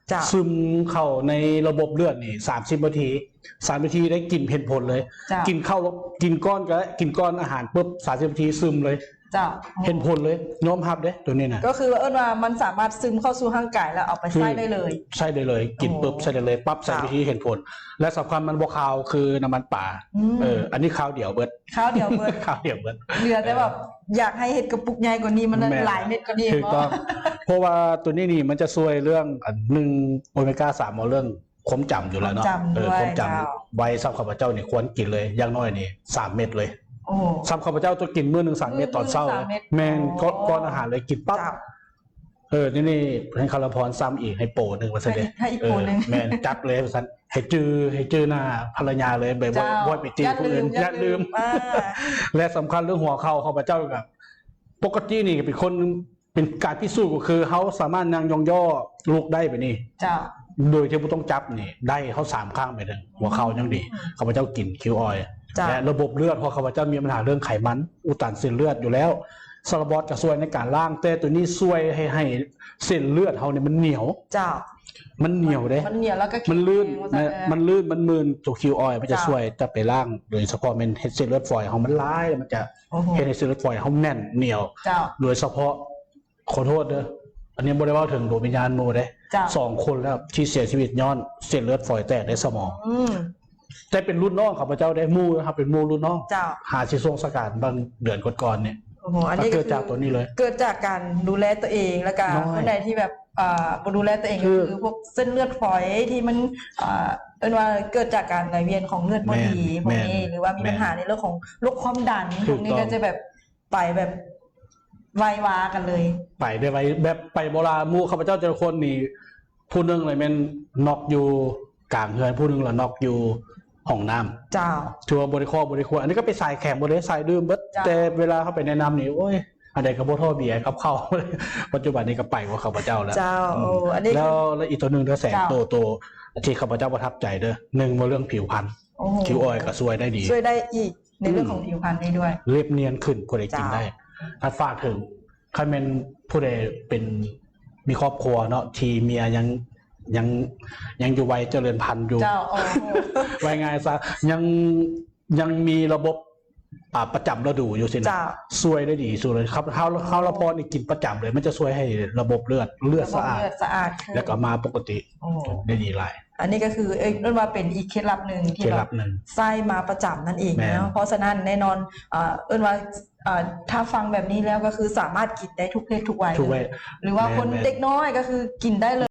ເຈົ້າ ຊຶມເຂົ້າໃນລະບົບເລືອດນີ້ສາມສິບນາທີ ສາມນາທີໄດ້ກິນເຫັນຜົນເລີຍ ເຈົ້າ ກິນເຂົ້າ ກິນກ່ອນກໍໄດ້ ກິນກ່ອນອາຫານປຶບ ສາມສິບນາທີຊຶມເລີຍ ເຈົ້າ ເຫັນຜົນເລີຍ ຍອມຮັບເດ້ໂຕນີ້ນະ ກໍຄືເອີ້ນວ່າມັນສາມາດຊຶມເຂົ້າສູ່ຮ່າງກາຍ ແລ້ວເອົາໄປໃຊ້ໄດ້ເລີຍ ໃຊ້ໄດ້ເລີຍ ກິນປຶບ ໂອ້ ໃຊ້ໄດ້ເລີຍ ປັບໃສ່ ເຈົ້າ ວິທີເຫັນຜົນ ແລະສຳຄັນມັນບໍ່ຄາວຄືນ້ຳມັນປາ ອືມ ເອີ ອັນນີ້ຄາວດຽວເບິດ ຄາວດຽວເບິດ ຄາວດຽວເບິດ ເຫຼືອແຕ່ແບບ ເອີ ຢາກໃຫ້ເຮັດກະປຸກໃຫຍ່ກວ່ານີ້ ມັນ ແມ່ນ ຫຼາຍເມັດກວ່ານີ້ ຖືກຕ້ອງ ເພາະວ່າໂຕນີ້ນີ້ມັນຈະຊ່ວຍເລື່ອງ ອັນ ໜຶ່ງ ໂອເມກາສາມ ເວົ້າເລື່ອງຄວາມຈຳຢູ່ແລ້ວເນາະ ຄວາມຈຳ ເອີ ດ້ວຍ ຄວາມຈຳ ເຈົ້າ ໄວສ່ຳຂ້າພະເຈົ້ານີ້ຄວນກິນເລີຍ ຢ່າງໜ້ອຍນີ້ສາມເມັດເລີຍ ໂອ້ ສ່ຳຂ້າພະເຈົ້າຕ້ອງກິນມື້ໜຶ່ງສາມເມັດ ມື້ ຕອນເຊົ້າ ມື້ສາມເມັດ ແມ່ນ ໂອ້ ກ່ອນ ກ່ອນອາຫານເລີຍ ກິນປັບ ເຈົ້າ ເອີ ນີ້ ນີ້ ໃຫ້ຄຳລະພອນຊ້ຳອີກ ໃຫ້ໂປໜຶ່ງວ່າຊັ້ນເດ ໃຫ້ ໃຫ້ອີກໂປໜຶ່ງ ເອີ ແມ່ນ ຈັດເລີຍວ່າຊັ້ນ ໃຫ້ຈື່ ໃຫ້ຈື່ໜ້າພັນລະຍາເລີຍ ບໍ່ ເຈົ້າ ບໍ່ໃຫ້ໄປຕີຜູ້ອື່ນ ຢ່າລືມ ຢ່າລືມ ຢ່າລືມ ອ່າ ແລະສຳຄັນເລື່ອງຫົວເຂົ່າ ຂ້າພະເຈົ້າກໍ ປົກກະຕິນີ້ກໍເປັນຄົນ ເປັນການພິສູດກໍຄືເຮົາສາມາດນັ່ງຢ່ອງຍໍລຸກໄດ້ແບບນີ້ ເຈົ້າ ໂດຍທີ່ບໍ່ຕ້ອງຈັບນີ້ໄດ້ ເຮົາສາມຄັ້ງໄປເຖິງຫົວເຂົ່າຍັງດີ ອືມ ຂ້າພະເຈົ້າກິນຄິວອອຍ ເຈົ້າ ແລະລະບົບເລືອດ ເພາະຂ້າພະເຈົ້າມີບັນຫາເລື່ອງໄຂມັນ ອຸດຕັນເສັ້ນເລືອດຢູ່ແລ້ວ ສາລາບອດກໍຊ່ວຍໃນການລ້າງ ແຕ່ໂຕນີ້ຊ່ວຍໃຫ້ ໃຫ້ເສັ້ນເລືອດເຮົານີ້ມັນໜຽວ ເຈົ້າ ມັນໜຽວເດ້ ມັນໜຽວ ແລ້ວກໍ ມັນລື່ນ ແຂງວ່າຊັ້ນ ແມ່ນ ເອີ ມັນລື່ນ ມັນມື່ນ ໂຕຄິວອອຍມັນຈະ ເຈົ້າ ຊ່ວຍ ຈະໄປລ້າງ ໂດຍສະເພາະແມ່ນເຮັດເສັ້ນເລືອດຝອຍເຮົາມັນຫຼາຍ ແລ້ວມັນຈະ ໂອ້ໂຫ ເຮັດໃຫ້ເສັ້ນເລືອດຝອຍເຮົາແໜ້ນໜຽວ ເຈົ້າ ໂດຍສະເພາະ ຂໍໂທດເດີ ອັນນີ້ບໍ່ໄດ້ເວົ້າເຖິງໂດຍວິນຍານໝູ່ເດ້ ເຈົ້າ ສອງຄົນແລ້ວທີ່ເສຍຊີວິດຍ້ອນເສັ້ນເລືອດຝອຍແຕກໃນສະໝອງ ອືມ ແຕ່ເປັນລຸ້ນນ້ອງຂ້າພະເຈົ້າເດ້ ໝູ່ເຮົາເປັນໝູ່ລຸ້ນນ້ອງ ເຈົ້າ ຫາຊິສົ່ງສະການບາງເດືອນກ່ອນໆນີ້ ໂອ້ໂຫ ອັນນີ້ກໍເກີດຈາກໂຕນີ້ເລີຍ ເກີດຈາກການດູແລຕົວເອງ ແລ້ວກໍ ນ້ອຍ ຄົນໃດທີ່ແບບ ເອີ ບໍ່ດູແລຕົວເອງ ຄື ກໍຄືພວກເສັ້ນເລືອດຝອຍທີ່ມັນ ເອີ ເອີ້ນວ່າເກີດຈາກການໄຫຼວຽນຂອງເລືອດບໍ່ດີ ແມ່ນ ພວກນີ້ ແມ່ນ ຫຼືວ່າມີ ແມ່ນ ບັນຫາໃນເລື່ອງຂອງໂລກຄວາມດັນ ຖືກຕ້ອງ ພວກນີ້ກໍຈະແບບ ໄປແບບໄວວາກັນເລີຍ ໄປໄດ້ໄວ ແບບໄປບໍ່ລາ ໝູ່ຂ້າພະເຈົ້າແຕ່ລະຄົນນີ້ ຜູ້ໜຶ່ງລະແມ່ນນັອກຢູ່ກາງເຮືອນ ຜູ້ໜຶ່ງລະນັອກຢູ່ຫ້ອງນ້ຳ ເຈົ້າ ຖືວ່າບໍ່ໄດ້ຂໍ້ບໍ່ໄດ້ຄວນ ອັນນີ້ກໍເປັນສາຍແຂງໝົດເດ້ ສາຍດື່ມເບິດ ເຈົ້າ ແຕ່ເວລາເຮົາໄປແນະນຳນີ້ ໂອ້ຍ ອັນໃດກໍບໍ່ທໍ່ເບຍກັບເຂົາ ປັດຈຸບັນນີ້ກໍໄປກວ່າຂ້າພະເຈົ້າແລ້ວ ເຈົ້າ ອືມ ໂອ້ ອັນນີ້ ແລ້ວ ແລ້ວອີກໂຕໜຶ່ງເດີແສງ ເຈົ້າ ໂຕ ໂຕທີ່ຂ້າພະເຈົ້າປະທັບໃຈເດີ ໜຶ່ງ ເວົ້າເລື່ອງຜິວພັນ ໂອ້ໂຫ ຄິວອອຍກໍຊ່ວຍໄດ້ດີ ຊ່ວຍໄດ້ອີກ ໃນເລື່ອງຂອງ ອືມ ຜິວພັນນີ້ດ້ວຍ ເລັບນຽນຂຶ້ນ ຜູ້ໃດກິນໄດ້ ເຈົ້າ ອັນຝາກເຖິງ ຄັນແມ່ນຜູ້ໃດເປັນ ມີຄອບຄົວເນາະ ທີ່ເມຍຍັງ ຍັງ ຍັງຢູ່ໄວຈະເລີນພັນຢູ່ ເຈົ້າ ໂອ້ໂຫ ວ່າງ່າຍຊະ ຍັງ ຍັງມີລະບົບ ອ່າ ປະຈຳລະດູຢູ່ຊີ້ນະ ເຈົ້າ ຊ່ວຍໄດ້ດີສຸດເລີຍ ເຮົາ ເຮົາລະພອນນີ້ກິນປະຈຳເລີຍ ມັນຈະຊ່ວຍໃຫ້ລະບົບເລືອດ ເລືອດສະອາດ ລະບົບເລືອດສະອາດຂຶ້ນ ແລ້ວກໍມາປົກກະຕິ ໂອ້ ໄດ້ດີຫຼາຍ ອັນນີ້ກໍຄື ເອີ ເອີ້ນວ່າເປັນອີກເຄັດລັບໜຶ່ງທີ່ແບບ ເຄັດລັບໜຶ່ງ ໃຊ້ມາປະຈຳນັ້ນເອງເນາະ ແມ່ນ ເພາະສະນັ້ນແນ່ນອນ ເອີ ເອີ້ນວ່າ ເອີ ຖ້າຟັງແບບນີ້ແລ້ວກໍຄືສາມາດກິນໄດ້ທຸກເພດທຸກໄວ ທຸກໄວ ເລີຍ ຫຼືວ່າ ແມ່ນ ຄົນ ແມ່ນ ເດັກນ້ອຍກໍຄືກິນໄດ້ເລີຍ